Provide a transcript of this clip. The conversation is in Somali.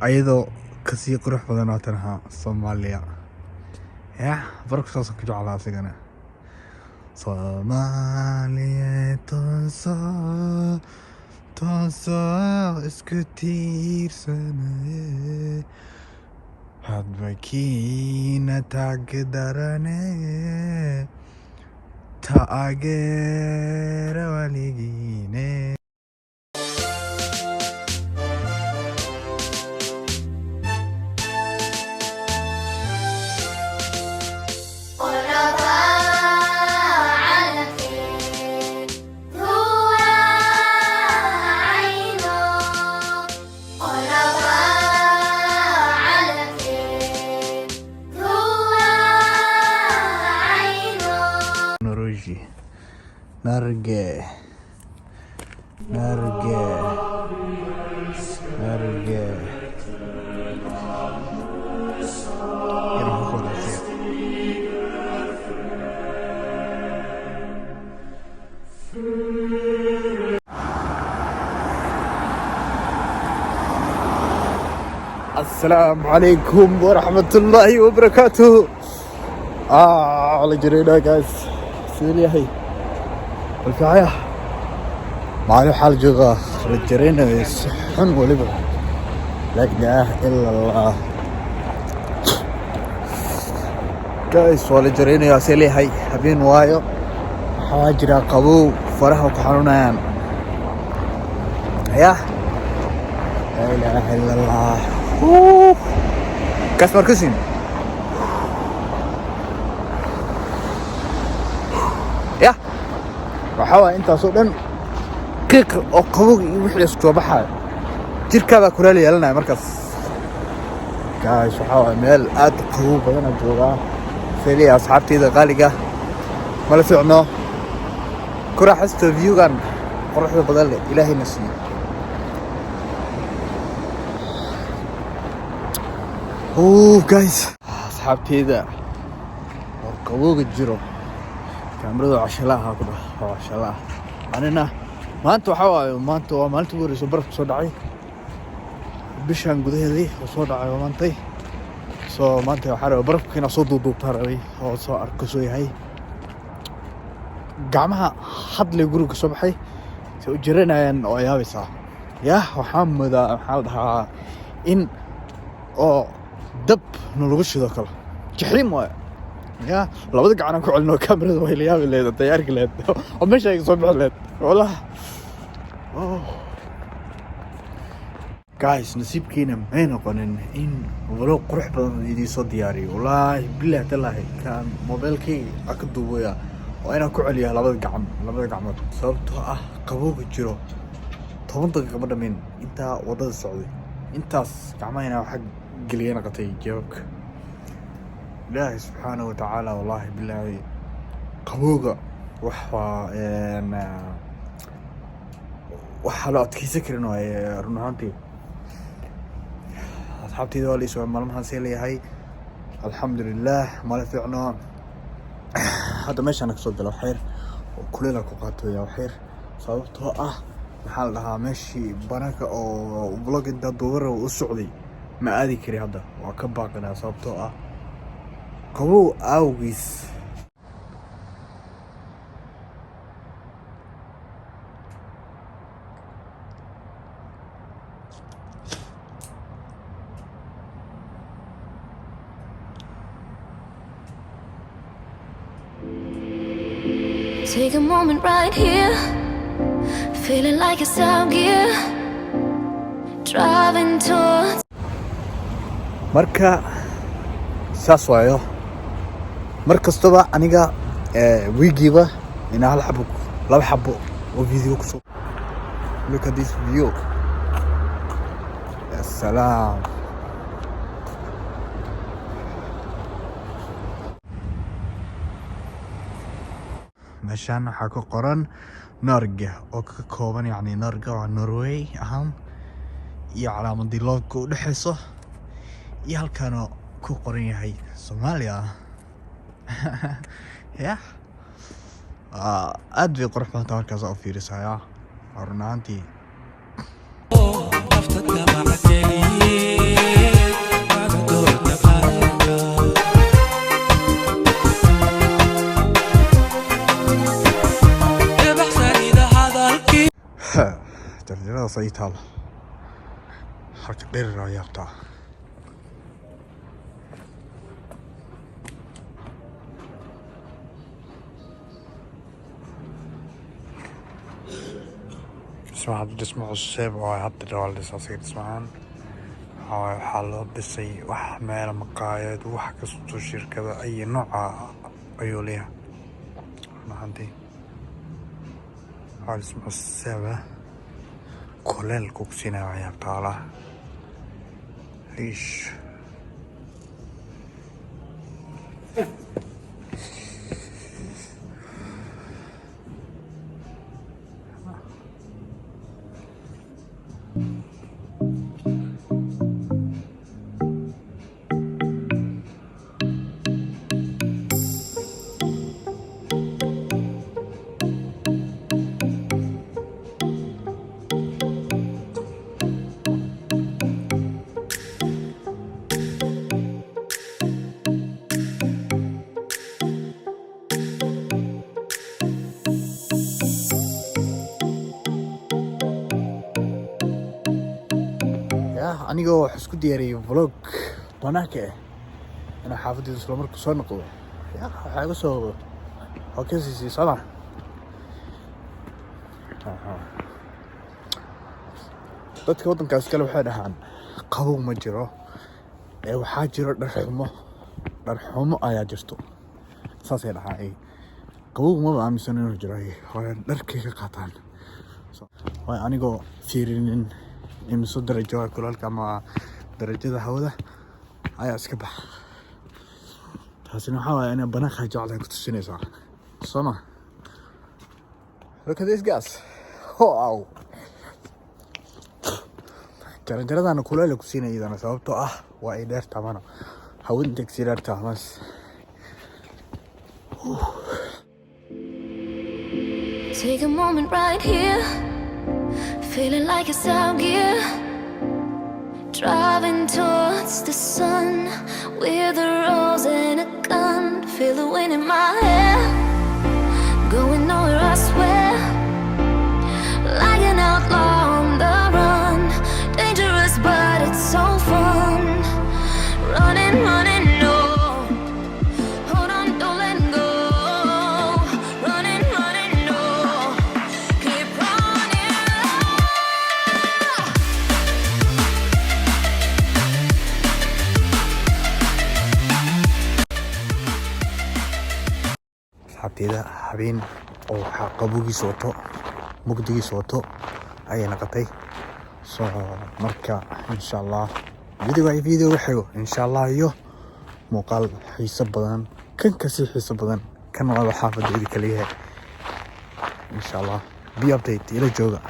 Ayadoo kasii qurux badan oo tanaha Soomaaliya. Yah, barafka saasaan ku jeclaa asigana. Soomaaliya toosoo toosoo isku tiirsanaye, hadba kiina taag darane, taageera waligiine. Norge, Norge, Norge, Norge. Inaan ku qorasiya. Asalaamu calaykum waraxmatullaahi wabarakaatuhu. La jirayna guys, sidee yahay walficaya? Maalin waxaa la joogaa la jiraynayo si xun weliba. Laa ilaaha ila Allah. Guys, waa la jiraynayaa. See leeyahay? Habeen waayo, waxaa jira qabow, faraha ku xanuunayaan. Yah, laa ilaaha ila Allah. Guys, markusin. Yah, waxaa waaya intaasoo dhan qiiq oo qabowga iyo wixii isku soo baxaayo, jirkaadaa kulaal yeelanaya markaas. Guys, waxaa waaya meel aad u qabow badana joogaa. Seliya asxaabteyda qaaliga, mala ficno ku raaxaysto viewgan quruxda badan leh Ilaahayna siiyo. Oh guys, asxaabteyda, war qabowga jiro, kaamiradu cashala ahaa ku dhah, waa cashala ah. Anina maanta waxaa waaye, maanta waa maalinta ugu horeysa barafka soo dhacay bishan gudaheedii oo soo dhacay waa maantay. So maanta waxaa rabay barafka inaa soo duuduubtaa rabay oo soo arko soo yahay. Gacmaha hadlay guriga ka soo baxay se u jiranayaan oo yaabaysaa. Yah, waxaa moodaa, maxaa la dhahaa, in oo dab nalagu shido kale, jaxiim waayo. Ya, labada gacan aan ku celino kaamirada, way la yaabi lahayd, hadday arki lahayd oo meesha ay soo bixi lahayd wallah. Oh. Guys, nasiibkiina may noqonin in vlog qurux badan idiin soo diyaariyo. Wallaahi billahi tallaahi, kaan mobilkayga aan ka duubaya waa inaan ku celiyaa labada gacan, labada gacmood, sababtoo ah qabowga jiro. 10 daqiiqa ma dhamin intaa waddada socday, intaas gacmahayna waxaa geliya noqotay jawaabka Ilaahay subxaanahu watacaala. Wallaahi bilaahi, qabowga wax waa waxaa loo adkeysan karin waaye run ahaantii. Asxaabteyda, waa la isoo maalmahan, see leeyahay? Alxamdulilah, mala fiicno. Hadda meeshaan kasoo gala waxyar oo kuleela ku qaatooya waxyar, sababtoo ah, maxaa la dhahaa, meeshii bananka oo vlog intaa duuba u socday ma aadi kari hadda, waa ka baaqanaa sababtoo ah qabow awgiis. Take a moment right here, feeling like it's out gear, driving towards. Marka saas waayo, mar kastaba aniga wiigiiba inaa hal xabo, laba xabo oo video kusoo. Look at this view, ya salaam. Meeshaan waxaa ku qoran Norge oo ka kooban, yacni Norge waa Norway ahaan, iyo calaamadii loogka u dhexeyso, iyo halkaanoo ku qoran yahay Soomaaliya. Yah, aad bay qurux badan tahay markaas oo fiirisaya, waa run ahaantii. Nafta damac geliye. Saas ay taalo halka dherer oo yaabtaa. Dhismaha hadda dhismo cusub oo hadda dhawaa la dhisay. Asiga dhismahan waxaa waaye, waxaa loo dhisay wax meel maqaayad, wax kasto, shirkada ay nooca ayuu leeyahay. Run ahaantii waa dhismo cusub ah, kuleelka ku siinaya waa yaabtaa walaa. Ish. Ya, anigoo wax isku diyaariyey vlog banaanka ah inaan xaafadeyda isla marka soo noqdo, ya, waxaa iga soo waa ka siisay sama. Aha. Dadka waddankaas kale waxay dhahaan qabow ma jiro ee waxaa jiro dhar xumo, dhar xumo ayaa jirto, saasay dhahaan. Ay qabow maba aaminsan inuu jiro, ay waayo dharkay ka qaataan. So, waayo anigoo fiirinin imiso darajo waa kulaalka ama darajada hawada ayaa iska baxa. Taasina waxaa waaye inay banaanka jeclahay ku tusinaysaa, soo ma? Look at this, guys. Wow, jaranjaradana kuleel ku siinaya iyadana, sababtoo ah waa ay dheer tamano hawada intay kasii dheer tamas. Take a moment right here, feeling like it's out gear. Driving towards the sun with a rose and a gun. Feel the wind in my hair, going nowhere, I swear. Like an outlaw on the run, dangerous, but it's so fun. Running, running, no. Hold on, don't let go. Running, running, no. Keep running. Asxaabteyda, habeen oo waxaa qabowgiisa wato, mugdigiisa wato ayay noqotay. So marka, insha Allah, video ay video xigo, insha Allah, iyo muuqaal xiiso badan, kan kasii xiiso badan kan waaba xaafadeyda kaliyahay, insha Allah. Be update, ila jooga.